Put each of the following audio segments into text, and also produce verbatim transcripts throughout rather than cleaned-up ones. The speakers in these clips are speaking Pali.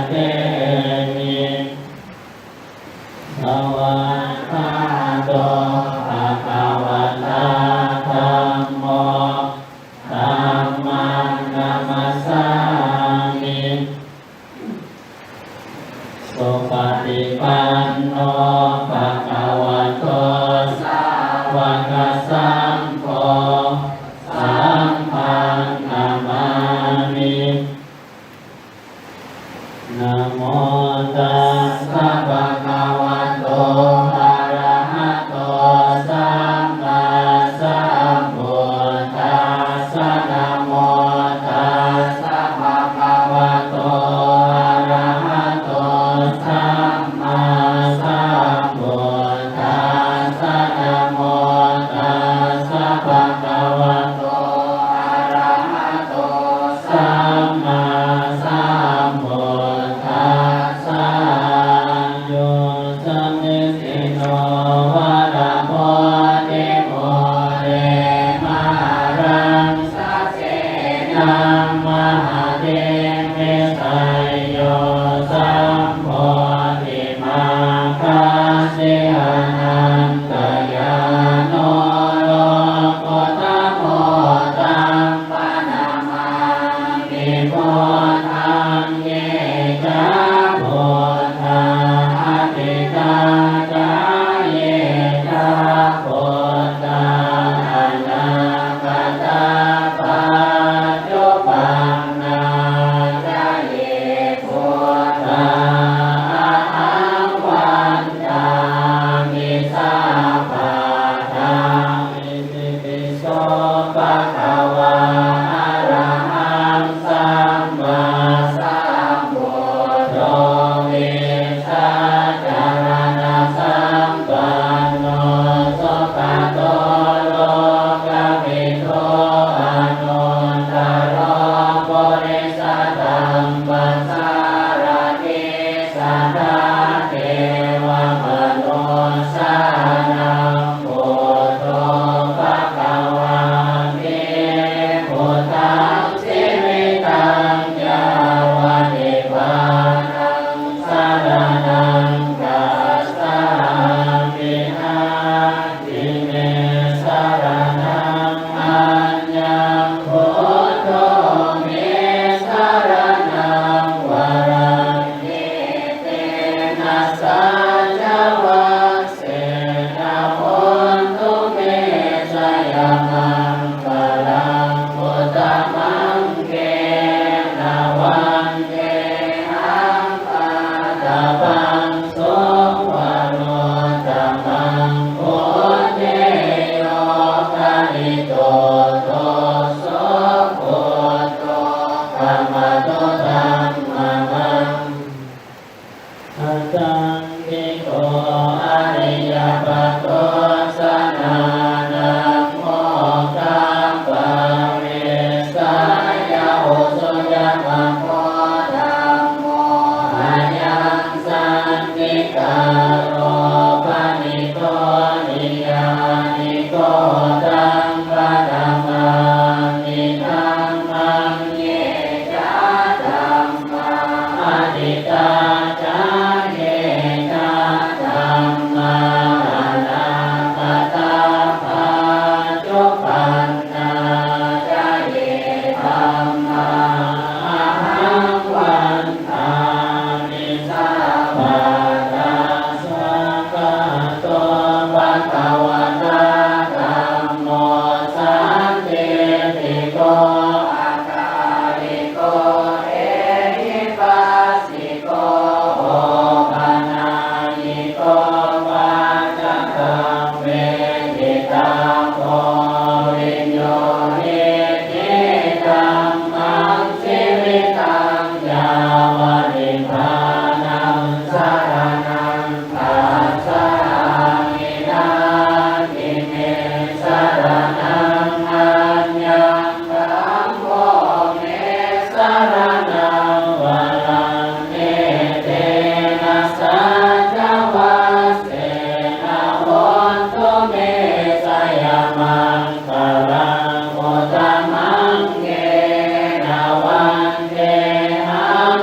abhivādemi. Svākkhāto bhagavatā dhammo, dhammaṃ namassāmi. Supaṭipanno bhagavato sāvakasaṅgho, saṅghaṃ namāmi. Namo tassa bhagavato arahato sammāsambuddhassa. Namo tassa bhagavato arahato sammāsambuddhassa. Namo tassa bhagavato arahato sammāsambuddhassa. Yo sannisinno varabodhimūle māraṃ sasenaṃ mahatiṃ vijeyyo sambodhimāgacchi anantañāṇo lokuttamo taṃ paṇamāmi buddhaṃ. Ye ca buddhā atītā ca, ye ca buddhā anāgatā, paccuppannā ca ye buddhā, ahaṃ vandāmi sabbadā. Itipi so bhagavā arahaṃ sammāsambuddho vijjācaraṇasampanno sugato lokavidū anuttaro purisadammasārathi satthā devamanussānaṃ buddho bhagavāti. Buddhaṃ jīvitaṃ yāva nibbānaṃ saraṇaṃ gacchāmi. Natthi me saraṇaṃ aññaṃ, buddho me saraṇaṃ varaṃ, etena saccavajjena hotu me jayamaṅgalaṃ. Uttamaṅgena vandehaṃ ātabhaṃ suvaruttamaṃ. Buddhe yo khalito doso, buddho khamatu taṃ mamaṃ. Aṭṭhaṅgiko ariyapatho janānaṃ mokkhappavesāya ujū ca maggo dhammo ayaṃ santikaro paṇīto niyyāniko taṃ paṇamāmi dhammaṃ. Ye ca dhammā atītā ca ye ca dhammā anāgatā paccuppannā ca ye dhammā ahaṃ vandāmi sabbadā. Svākkhāto bhagavatā dhammo sandiṭṭhiko akāliko ehipassiko opanayiko paccattaṃ veditabbo viññūhīti. Dhammaṃ jīvitaṃ yāva nibbānaṃ saraṇaṃ gacchāmi. Natthi me saraṇaṃ aññaṃ, dhammo me saraṇaṃ varaṃ, etena saccavajjena hotu me jayamaṅgalaṃ. Uttamaṅgena vandehaṃ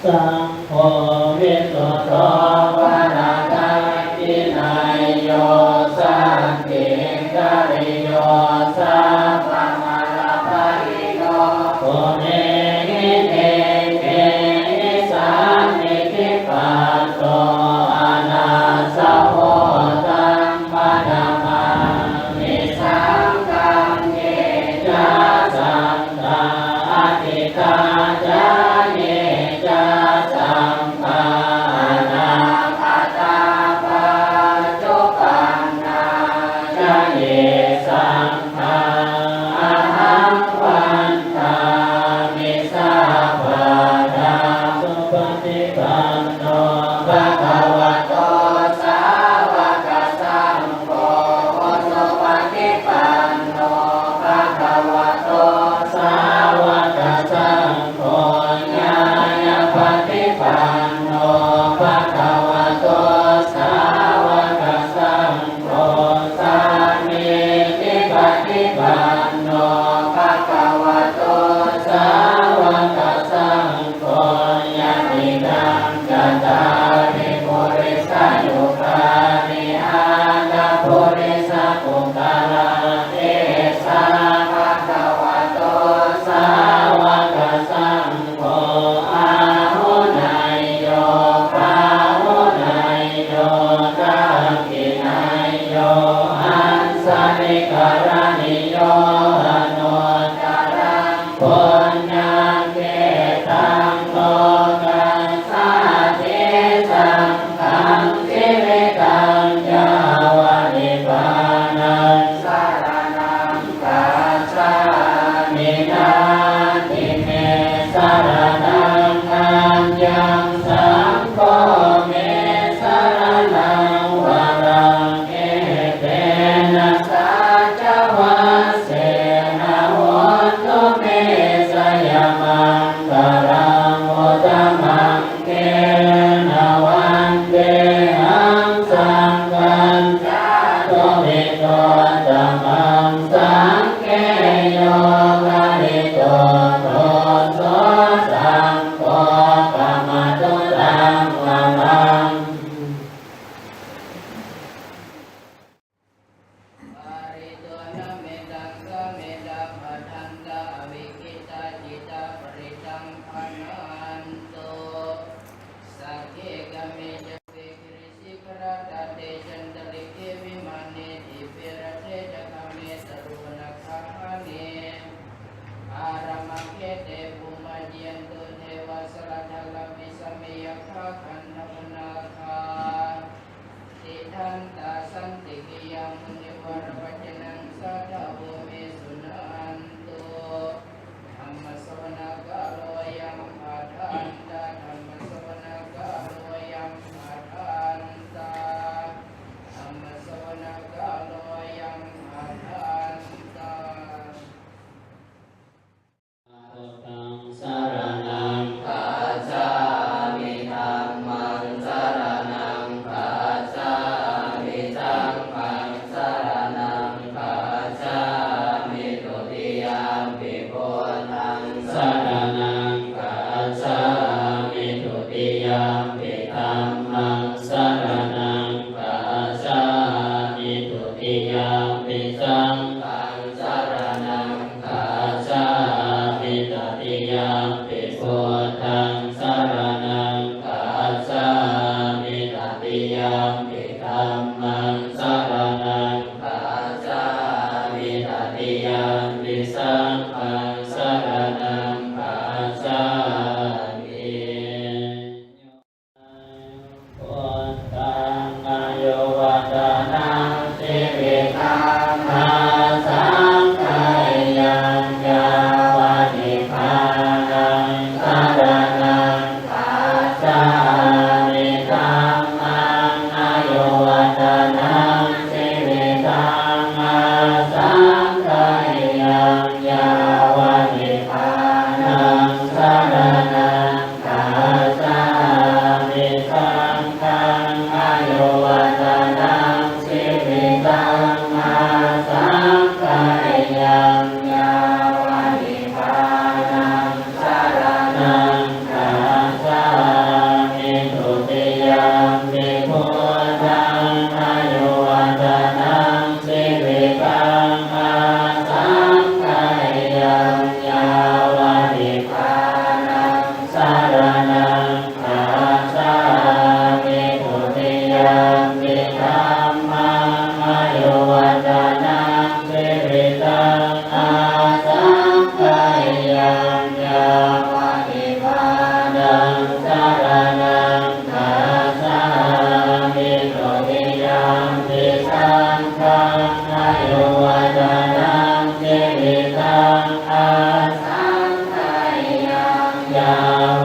Saṅgho visuddho varadakkhiṇeyyo santindriyo sabbamalappahīno guṇehi nekehi sannidhipatto anāsavo taṃ paṇamāmi saṅghaṃ. Ye ca saṅ ghā atītā ca ye ca saṅghā anāgatā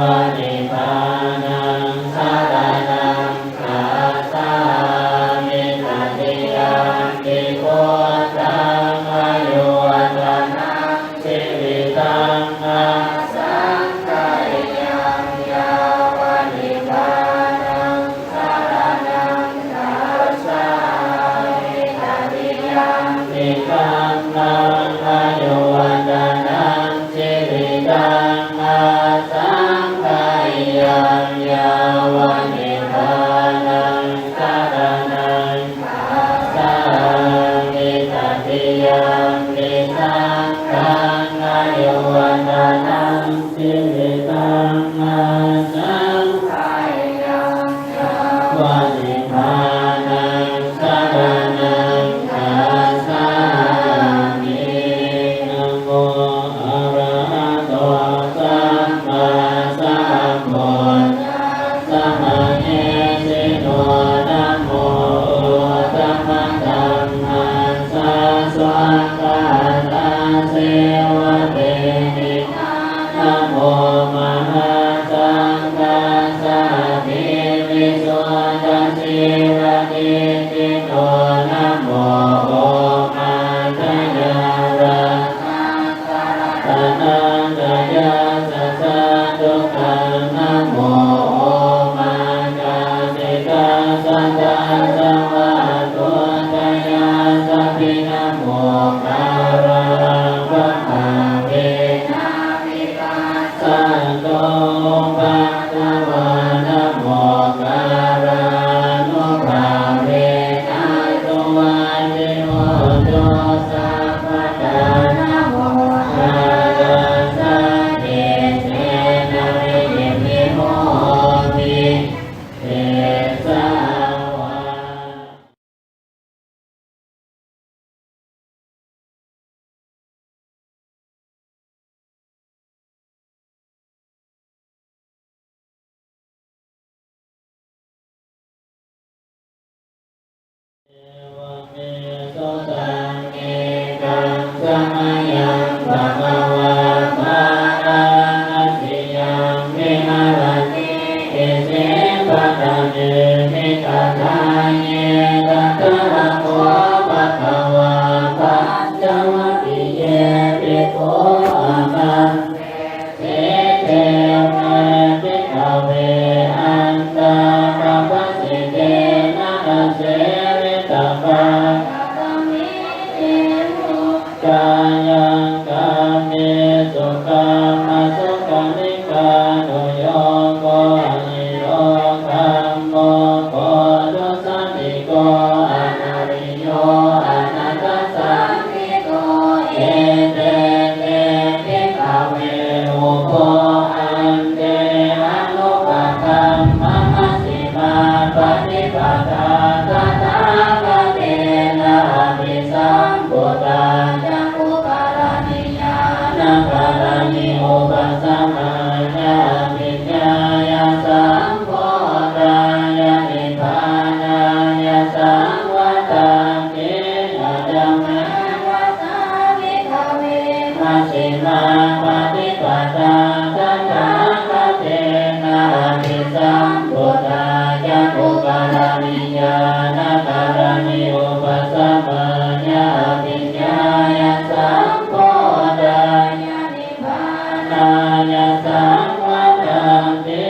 Nibbānaṃ saraṇaṃ gacchāmi. Tatiyampi buddhaṃ āyuvaḍḍhanaṃ jīvitaṃ asaṅkheyyaṃ yāva nibbānaṃ saraṇaṃ gacchāmi. Tatiyampi dhammaṃ āyuvaḍḍhanaṃ jīvitaṃ asaṅkheyyaṃ yāva nibbānaṃ saraṇaṃ gacchāmi. Tatiyampi saṅghaṃ āyuvaḍḍhanaṃ jīvitaṃ asaṅkheyyaṃ yāva nibbānaṃ saraṇaṃ gacchāmi. Namo arahato sammāsambuddhassa mahesino. Namo uttamadhammassa svākkhātasseva tenidha. Namo mahāsaṅghassāpi visuddhasīladiṭṭhino. Namo omātyāraddhassa ratanattayassa sādhukaṃ. Namo omakātītassa tassa vatthuttayassapi. Namokārappabhāvena vigacchantu upaddavā. Namokārānubhāvena suvatthi hotu sabbadā. Namokārassa tejena vidhimhi homi tejavā. Evaṃ me sutaṃ. Ekaṃ samayaṃ bhagavā bārāṇasiyaṃ viharati isipatane migadāye. Tatra kho bhagavā pañcavaggiye bhikkhū āmantesi. Deve bhikkhave antā pabbajitena asevitabbaṃ. Katameti. Kāyakammesu kāmasukhallikānuyogo hīno gammo pothujjaniko anariyo anatthasañhito. Ete te bhikkhave ubho ante anupagamma majjhimā paṭipadā. Tathāgatena abhisambuddhā cakkhukaraṇī ñāṇakaraṇī upasamāya abhiññāya sambodhāya nibbānāya saṃvattati. Ayameva sā bhikkhave majjhimā paṭipadā tathāgatena abhisambuddhā cakkhukaraṇī ñāṇakaraṇī upasamāya abhiññāya sambodhāya nibbānāya saṃvattati.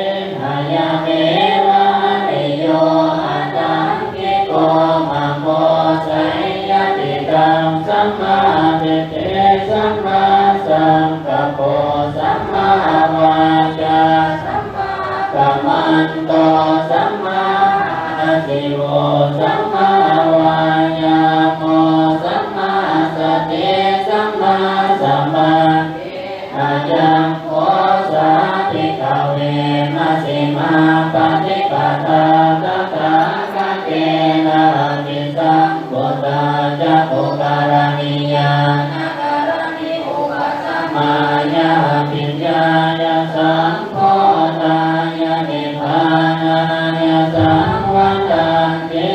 Ayameva ariyo aṭṭhaṅgiko maggo, seyyathīdaṃ: sammādiṭṭhi sammāsaṅkappo sammāvācā sammākammanto sammāājīvo sammāvāyāmo sammāsati sammāsamādhi. Ayaṃ kho sā bhikkhave majjhimā paṭipadā tathāgatena abhisambuddhā cakkhukaraṇī ñāṇakaraṇī upasamāya abhiññāya sambodhāya nibbānāya saṃvattati.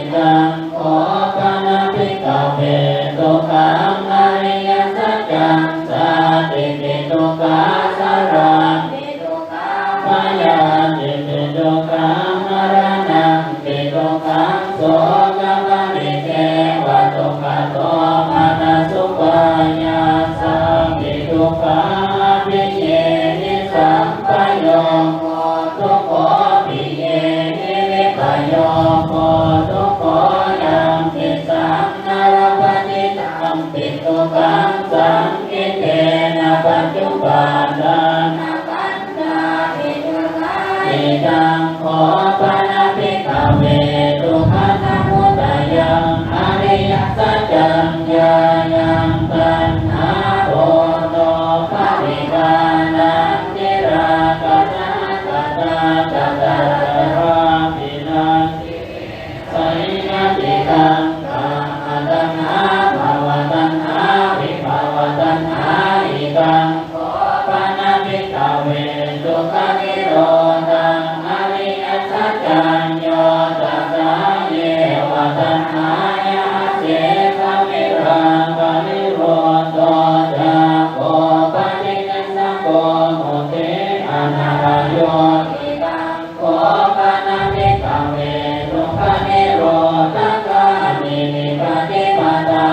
Idaṃ kho pana bhikkhave dukkhaṃ ariyasaccaṃ: jātipi dukkhā jarāpi dukkhā Jātipi dukkhaṃ, maraṇampi dukkhaṃ, sokaparidevadukkhadomanassupāyāsāpi dukkhā, appiyehi sampayogo dukkho, piyehi vippayogo dukkho, yampicchaṃ na labhati tampi dukkhaṃ, saṅkhittena pañcupādānakkhandhāni dukkha. Idaṃ kho pana bhikkhave dukkhasamudayaṃ ariyasaccaṃ, yāyaṃ taṇhā ponobbhavikā nandirāgasahagatā, tatrābhinandinī seyyathīdaṃ: kāmataṇhā bhavataṇhā vibhavataṇhā. Idaṃ kho pana bhikkhave dukkhanirodhaṃ ariyasaccaṃ, yo tassāyeva taṇhāya asesavirāganirodho cāgo paṭinissaggo mutti anālayo. Idaṃ kho pana bhikkhave dukkhanirodhagāminī paṭipadā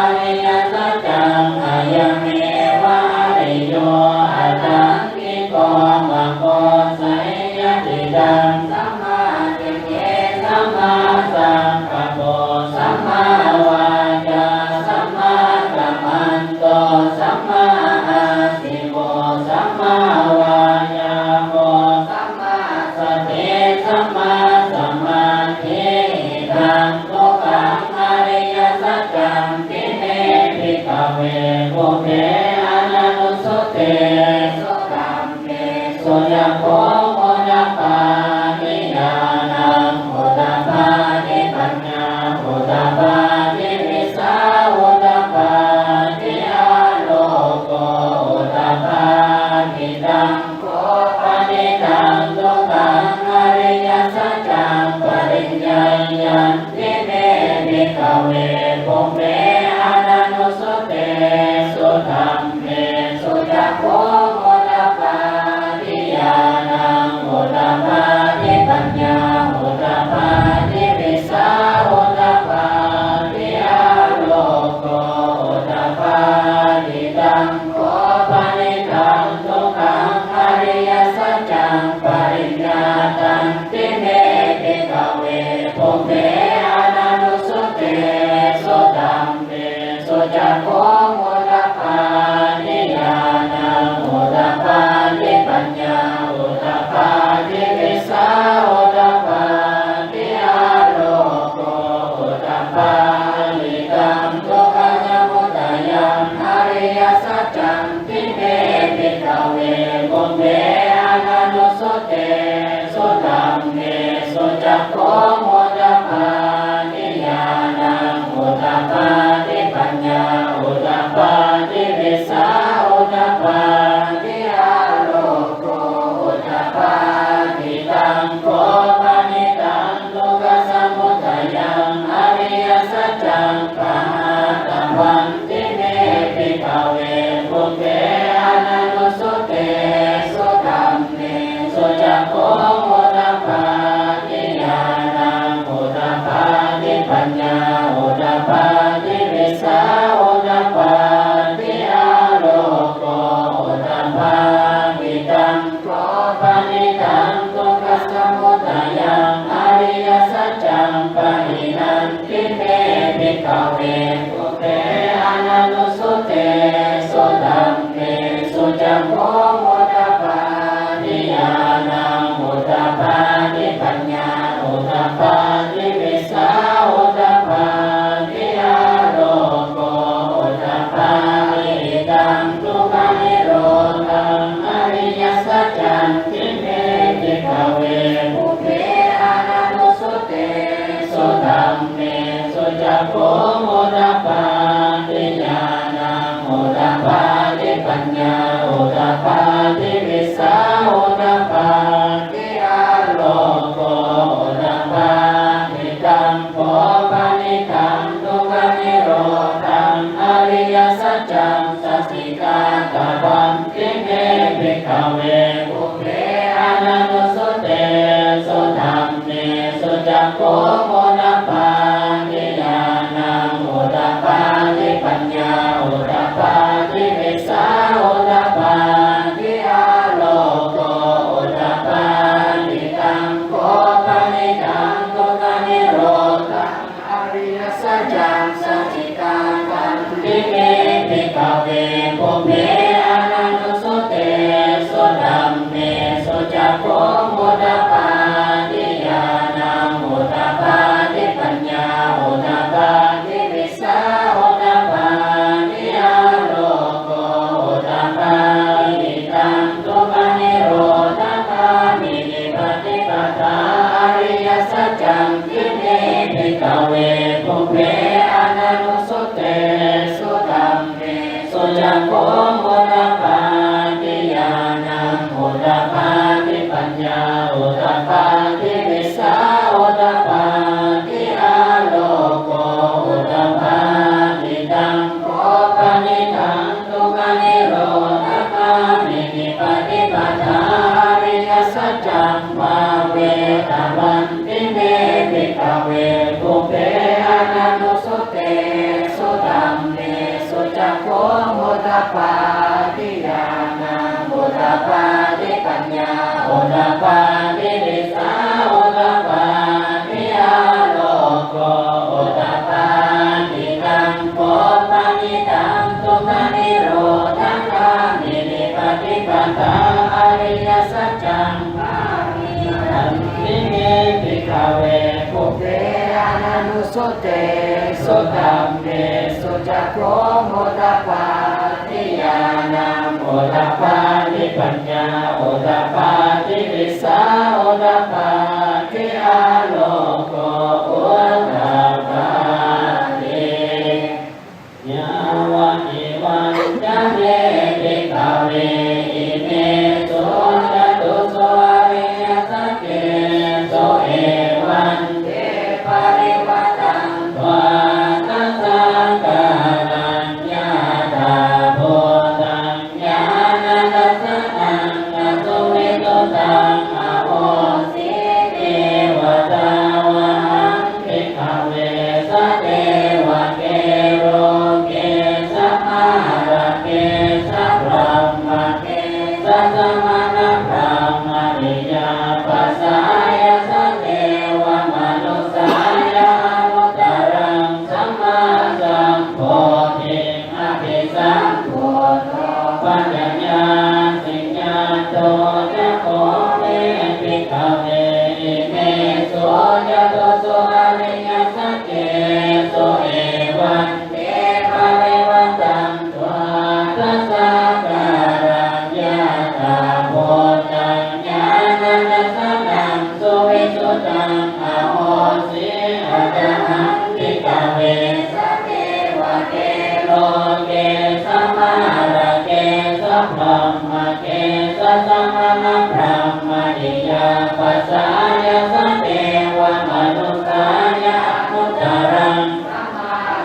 ariyasaccaṃ, ayameva ariyo aṭṭhaṅgiko maggo, seyyathīdaṃ: sammādiṭṭhi sammāsaṅkappo sammāvācā sammākammanto sammāājīvo sammāvāyāmo sammāsati sammāsamādhi. Idaṃ dukkhaṃ ariyasaccanti me bhikkhave pubbe ananussutesu dhammesu cakkhuṃ udapādi, ñāṇaṃ udapādi, paññā udapādi, vijjā udapādi, āloko udapādi. Taṃ kho panidaṃ dukkhaṃ ariyasaccaṃ pariññeyyanti me bhikkhave pubbe ananussutesu dhammesu cakkhuṃ udapādi, ñāṇaṃ udapādi, paññā udapādi, vijjā udapādi, āloko udapādi. Taṃ kho panidaṃ dukkhaṃ ariyasaccaṃ pariññātanti me bhikkhave pubbe ananussutesu dhammesu cakkhuṃ udapādi, ñāṇaṃ udapādi, paññā udapādi, vijjā udapādi, āloko udapādi. Taṃ dukkhasamudayaṃ ariyasaccanti me bhikkhave pubbe ananussutesu dhammesu cakkhuṃ udapādi, ñāṇaṃ udapādi, paññā udapādi, vijjā udapādi, āloko udapādi. Taṃ kho panidaṃ dukkhasamudayaṃ ariyasaccaṃ pahātabbanti me bhikkhave pubbe ananussutesu dhammesu cakkhuṃ udapādi, ñāṇaṃ udapādi, paññā udapādi, vijjā udapādi, āloko udapādi. Taṃ kho panidaṃ dukkhasamudayaṃ ariyasaccaṃ pahīnanti me bhikkhave pubbe ananussutesu dhammesu cakkhuṃ udapādi, ñāṇaṃ udapādi, paññā udapādi, vijjā udapādi, āloko udapādi. Idaṃ dukkhanirodhaṃ ariyasaccanti me bhikkhave pubbe ananussutesu dhammesu cakkhuṃ udapādi, ñāṇaṃ udapādi, paññā udapādi, vijjā udapādi, āloko udapādi. Taṃ kho panidaṃ dukkhanirodhaṃ ariyasaccaṃ sacchikātabbanti me bhikkhave pubbe ananussutesu udapādi ñāṇaṃ udapādi paññā udapādi vijjā udapādi āloko udapādi. Taṃ dukkhanirodhagāminī paṭipadā ariyasaccanti me bhikkhave pubbe ananussutesu dhammesu cakkhuṃ udapādi ñāṇaṃ udapādi paññā udapādi vijjā udapādi āloko udapādi. Taṃ kho panidaṃ dukkhanirodhagāminī paṭipadā ariyasaccaṃ bhāvetabbanti me bhikkhave pubbe ananussutesu dhammesu cakkhuṃ udapādi ñāṇaṃ udapādi paññā udapādi vijjā udapādi āloko udapādi. Taṃ kho panidaṃ dukkhanirodhagāminī paṭipadā ariyasaccaṃ bhāvetabbanti me bhikkhave pubbe ananussutesu dhammesu cakkhuṃ udapādi ñāṇaṃ udapādi paññā udapādi vijjā udapādi āloko udapādi. Yāvakīvañca me bhikkhave imesu catūsu ariyasaccesu evante parivaṭṭaṃ dvādasākāraṃ yathābhūtaṃ ñāṇadassanaṃ na suvisuddhaṃ ahosi. Neva tāvāhaṃ bhikkhave sadevake loke samārake sabrahmake sasamaṇabrāhmaṇiyā pajāya sadevamanussāya anuttaraṃ sammāsambodhiṃ abhisambuddho paccaññāsiṃ. Yāto ca kho me bhikkhave imesu catūsu ariyasaccesu evante parivaṭṭaṃ dvādasākāraṃ yathābhūtaṃ ñāṇadassanaṃ suvisuddhaṃ ahosi. Athāhaṃ bhikkhave sadevake loke samārake sabrahmake sasamaṇabrāhmaṇiyā pajāya sadevamanussāya anuttaraṃ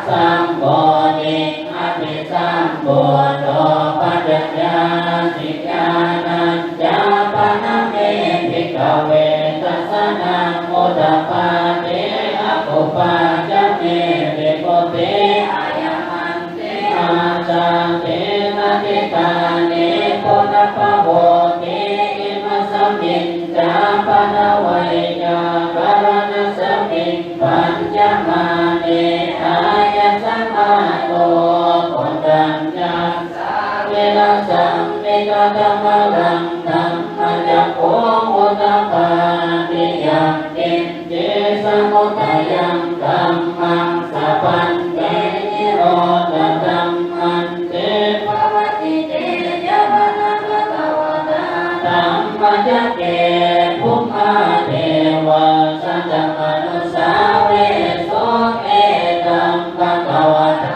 sammāsambodhiṃ abhisambuddho paccaññāsiṃ. Ñāṇañca pana me bhikkhave dassanaṃ udapādi. Akuppā ca me vimutti ayaman te āsā. Tena ṭhitā te punabbhavoti. Imasmiñca pana veyyākaraṇasmiṃ bhaññamāne āyasmato koṇḍaññassa virajaṃ vigatamiddhaṃ dhammacakkhuṃ udapādi. Yaṅkiñ ci samudayaṃ dhammaṃ sabbanti nirodhadhammanti. Pavattite yāvanāgatavattā dhammacakke bhummā devā saddamanussāvesuṃ: Etaṃ bhagavatā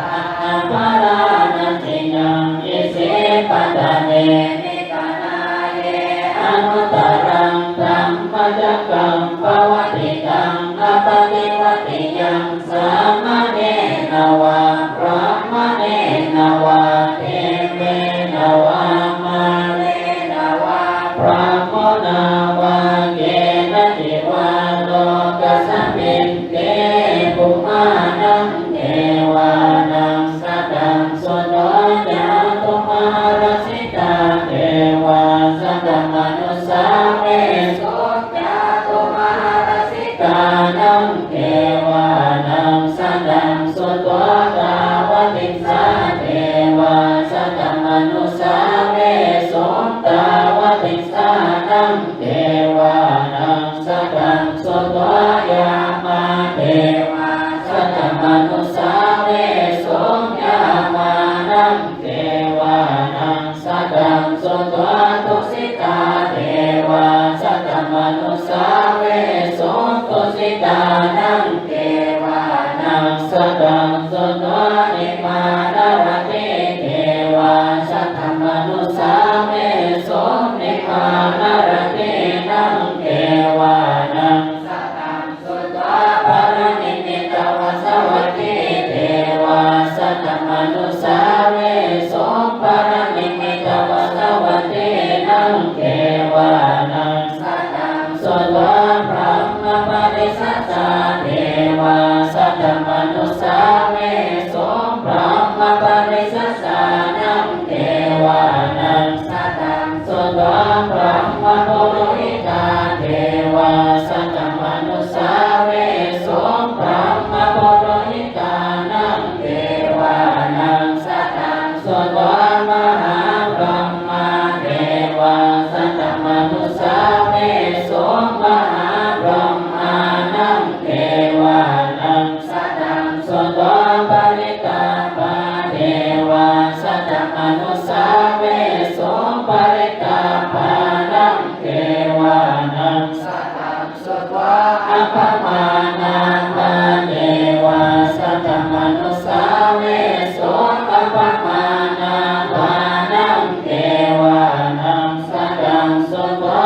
bārāṇasiyaṃ isipatane anuttaraṃ dhammacakkaṃ pavattitaṃ appaṭivattiyaṃ samaṇena vā brāhmaṇena vā devena vā mārena vā brahmunā vā kenaci vā lokasminti. Bhummānaṃ devānaṃ saddaṃ suṇo cātummahārājikā devā saddamanussāvesuṃ. Cātummahārājikā Satamanussāvesuṃ. Tusitānaṃ devānaṃ sataṃ sutvā, imā nalāṭe devā satamanussāvesuṃ. Imā nalāṭīnaṃ devānaṃ sataṃ sutvā, paranimmitavasavattī devā satamanussāvesuṃ. Paranimmitavasavattīnaṃ devānaṃ sataṃ sutvā, brahmapārisajjā devā satamanussāvesuṃ. Brahmapārisajjānaṃ devānaṃ sataṃ sutvā, brahmapurohitā devā satamanussāvesuṃ. Brahmapurohitānaṃ devānaṃ sataṃ sutvā, mahābrahmā devā satamanussāvesuṃ. Mahābrahmānaṃ devānaṃ sataṃ sutvā, parittābhā devā satamanussāvesuṃ. Parittābhānaṃ devānaṃ sataṃ sutvā, appamāṇābhā devā satamanussāvesuṃ. Appamāṇābhānaṃ devānaṃ sataṃ sutvā,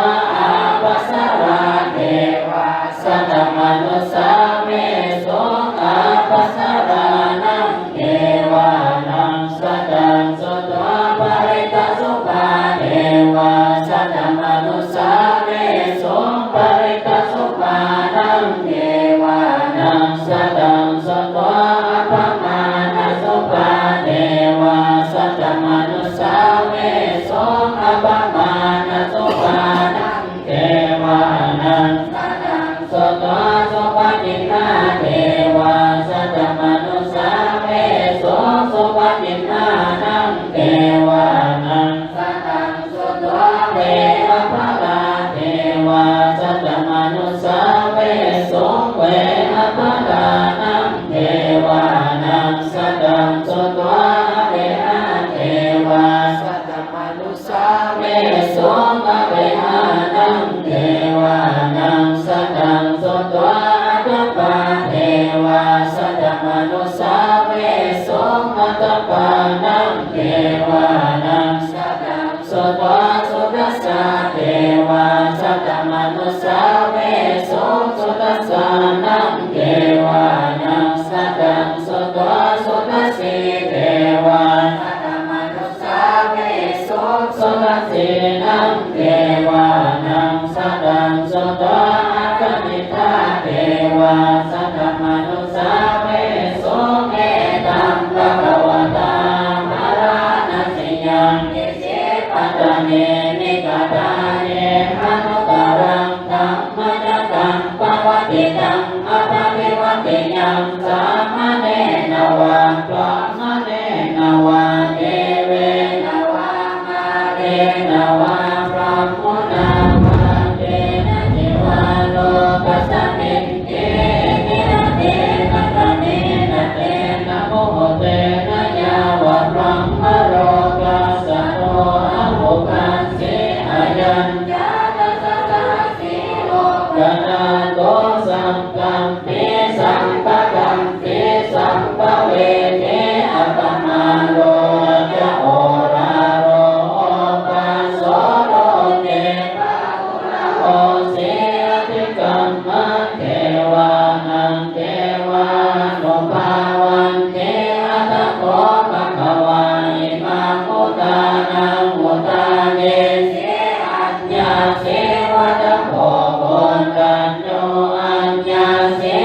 ābhassarā devā satamanussāvesuṃ. Ābhassarānaṃ devānaṃ sataṃ sutvā, parittasubhā devā satamanussāvesuṃ. Parittasubhānaṃ devānaṃ sataṃ sutvā, appamāṇasubhā devā satamanussāvesuṃ. Appamāṇasubhānaṃ devānaṃ sataṃ sutvā, subhakiṇhā devā satamanussāvesuṃ. Subhakiṇhānaṃ devānaṃ sataṃ sutvā, vehapphalā devā satamanussāvesuṃ. Vehapphalānaṃ devānaṃ sataṃ sutvā, avehā devā satamanussāvesuṃ. Avehānaṃ devānaṃ sataṃ sutvā, atappā devā satamanussāvesuṃ. Atappānaṃ devānaṃ sataṃ sutvā, sudassā devā satamanussāvesuṃ. Sudassānaṃ devānaṃ sataṃ sutvā, sudassī devā satamanussāvesuṃ. Sudassīnaṃ devānaṃ sataṃ sutvā, akaniṭṭhā devā satamanussāvesuṃ. Etaṃ bhagavatā bārāṇasiyaṃ isipatane migadāye anuttaraṃ dhammacakkaṃ pavattitaṃ appaṭivattiyaṃ samaṇena vā brāhmaṇena vā devena vā mārena vā brahmunā vā kenaci vā lokasmiṃ iti. Tena khaṇena tena muhuttena yāva brahmalokassa no ahupassī. Ayañca dasasahassī lokadhātu saṅkampi sampakampi sampavedhi. Appamāṇo ca oḷāro obhāso loke pāpūḷavosī. Atikkammā devānaṃ devānubhāvanti. Atha kho bhagavā imaṃ udānaṃ udānesi: Aññāsi vata bho koṇḍañño, aññāsi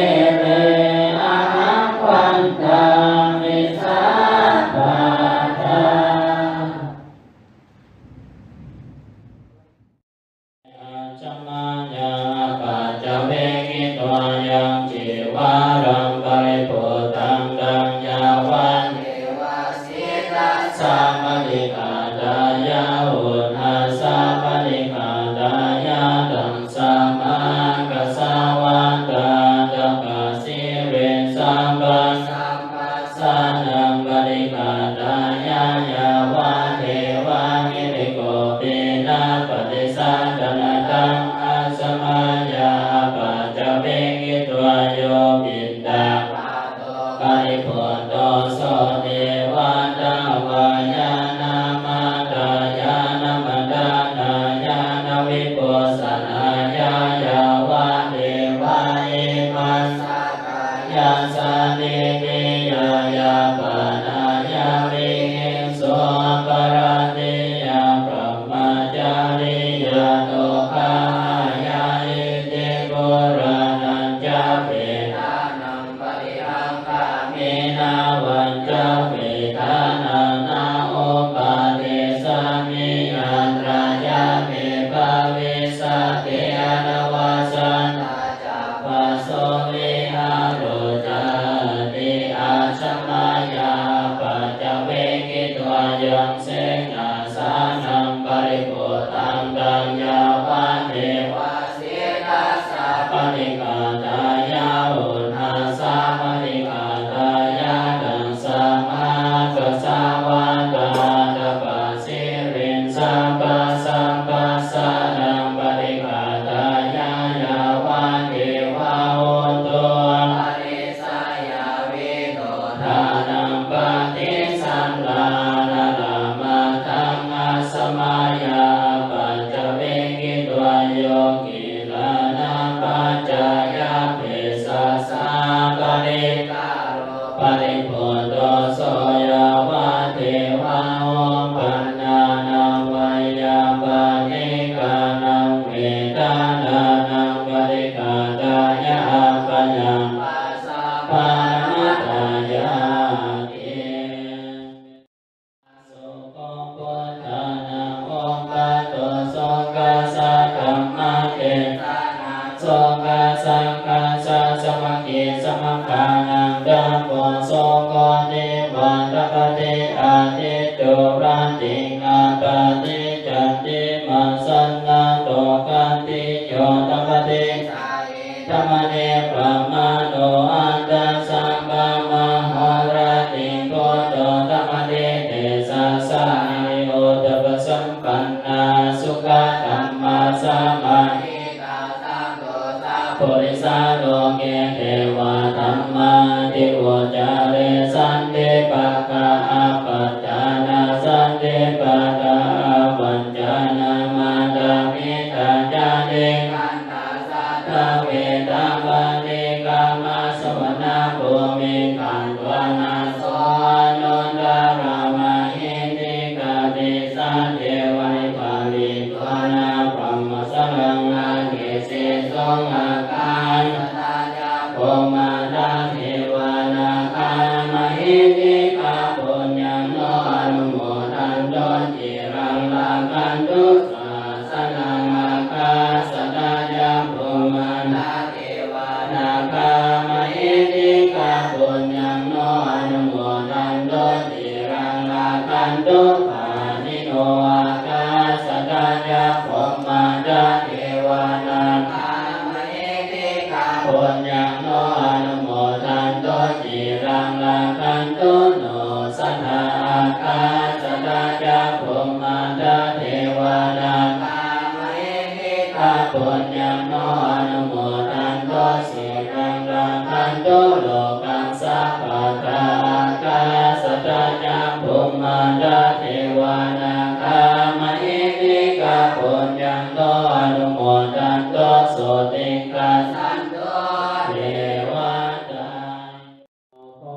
Tere ahaṃ vandāmi sabbadā. Ācamāya apaccavekkhitvā yaṃ cīvaraṃ paribhuttaṃ taṃ yāvadeva sītassa paṭighātāya uṇhassa paṭighātāya taṃ samākasavātātapasiriṃ sabbasamphassānaṃ paṭighātāya yāvadeva hirikopinaṃ paṭisallanatthaṃ ācamāya apaccavekkhitvā yo piṇḍapāto paribhutto so devatā vāyānamatthāya namatthānāya navibhūsanāya yāvadeva imasākāya santindriyāyāpanāya vihiṃsuparatiyā brahmacariyadukkhāya iti purāṇañca vedanaṃ parihaṅkhāmi navañca vedanaṃ na uppādessāmi. Yātrāya me bhavissati anavajjatā ca phasso vihāro cāti. Ācamāya apaccavekkhitvā yaṃ seghasānaṃ paribhuttaṃ taṃ yāvadeva sītassa paṭighātāya uṇhassa paṭighātāya taṃ samākasavātātapasiriṃ sabbasamphassānaṃ paṭighātāya yāvadeva utuparissayavidodānaṃ paṭisallānārāmatthaṃ ācamāya apaccavekkhitvā yo gilānapaccayabhesajjaparikkhāro paribhutto so yāvadeva uppannānaṃ veyyābādhikānaṃ vedanānaṃ paṭighātāya abyāpajjhaparamatāyāti. Soko buddhānaṃ uppādo sokassa dhammadesanā sokasagghassa sabbakhi samaggānaṃ dhammo soko divātapadī ādiccū rattiṃ appaṭicchadīmasanātho khattiyo tapati dhammaṭṭhe brāhmaṇo attasaṅgamahorattiṃ buddho dhammaṭṭhe tejasā hariputtapasampannā sukkadhammasamāhitā santo sappurisā loke devadhammāti vuccare. Santi pakkhā apattanā santi pādā avañcanā mātā pitā ñātikaṃ sakhā vedanābādhikā māsavāna bhūmiṃ gantvāna soṇuttarā mahiddhikā desā devahi paritvāna brahmajālaṃ ādisesū ākāsaṭṭhā ca bhummaṭṭhā devā nāgā mahiddhikā puññaṃ no anumodantu ciraṃ rakkhantu sāsanaṃ ākāsaṭṭhā ca bhummaṭṭhā devā nāgā mahiddhikā puññaṃ no anumodantu ciraṃ rakkhantu pāṇino ākāsaṭṭhā ca bhummaṭṭhā devā nāgā mahiddhikā puññaṃ no anumodantu ciraṃ rakkhantu no sadā ākāsaṭṭhā ca bhummaṭṭhā devā nāgā mahiddhikā puññaṃ no anumodantu ciraṃ rakkhantu lokaṃ sabbadā ākāsaṭṭhā ca bhummaṭṭhā devā nāgā mahiddhikā puññaṃ no anumodantu sotthiṃ gacchantu devatā. Kho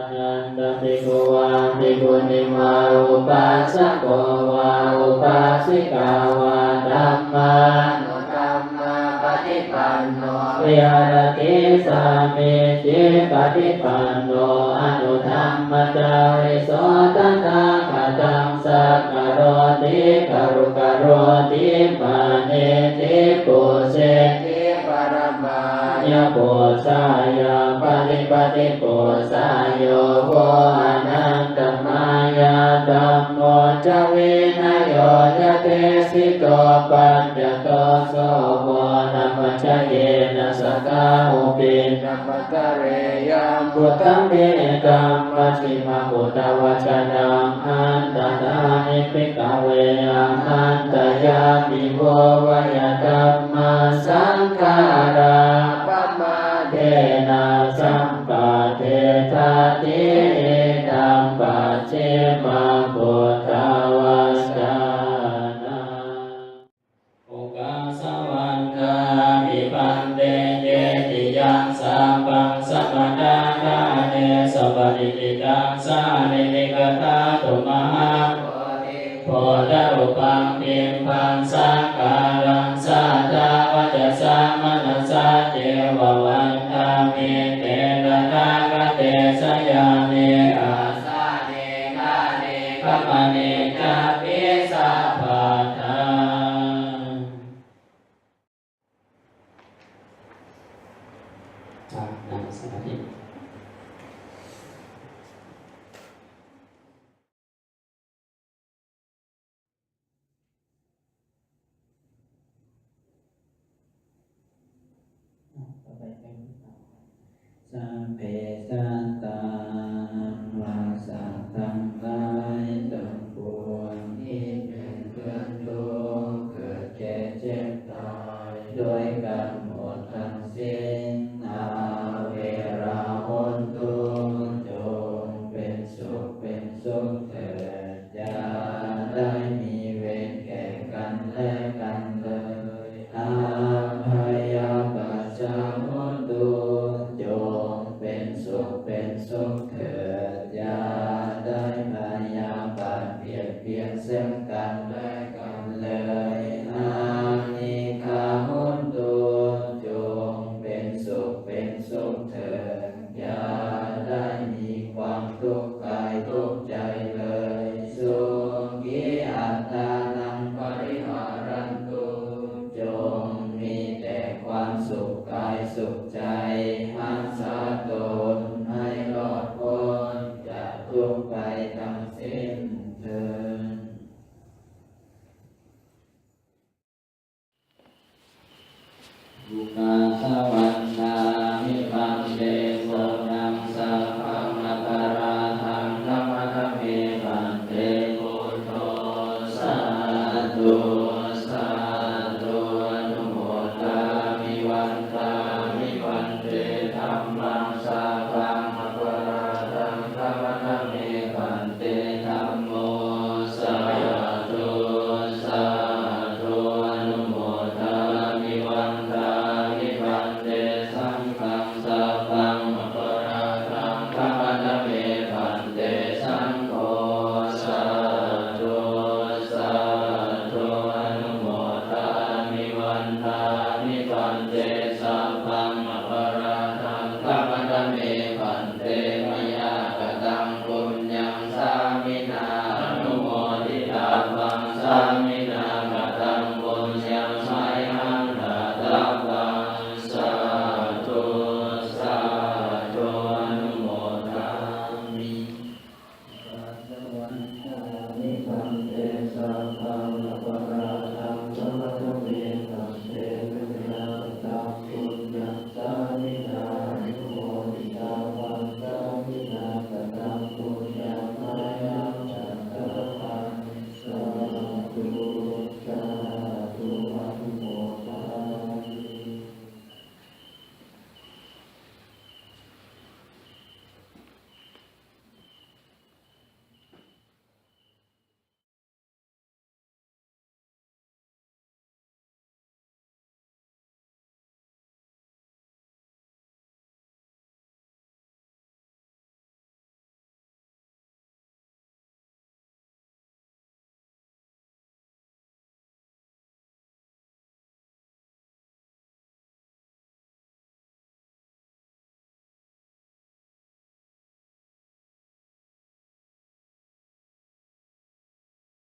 ananta bhikkhū vā bhikkhunī vā upāsako vā upāsikā vā dhammānudhammapaṭi panno viharati sāmīcipaṭipanno anuddhammacārisu tathāgataṃ sakkaroti garukaroti māneti pūjeti paramāya pūjāya paṭipati pūjā yo vo anantamāya dhammo ca vinayo ca desito paccato so vo nappacayena sadā upinna pattariyaṃ buddhametaṃ majjhimabuddhavacanaṃ antarāye bhikkhave ahantyāni vo vaya dhammasaṅkhārā appamādena sampādetthāti. Idam pacchimabuddhavacanaṃ. Okāsa vandāmi bhante cetiyaṃ sabbaṃ samattā ṭhāne sabbadhi cittaṃ sārīrikadhātu mahābodhiṃ buddharūpaṃ bimbhaṃ sakkāraṃ sadā vacasā manasā ceva vandāmi te tathāgate sayane āsane ṭhāne gamane cāpi sabbadā. ครับ นั่งสมาธิ ต่อไปเป็น Sabbe sattā ว่าสัตว์ทั้งหลายทั้งปวงที่เป็นเพื่อนทุกข์เกิดแก่เจ็บตายด้วยกันหมดทั้งสิ้น Averā hontu จงเป็นสุขเป็นสุขเถิด อย่าได้มีเวรแก่กันและกันเลย Abyāpajjhā hontu จงเป็นสุขเป็นสุขเถิด อย่า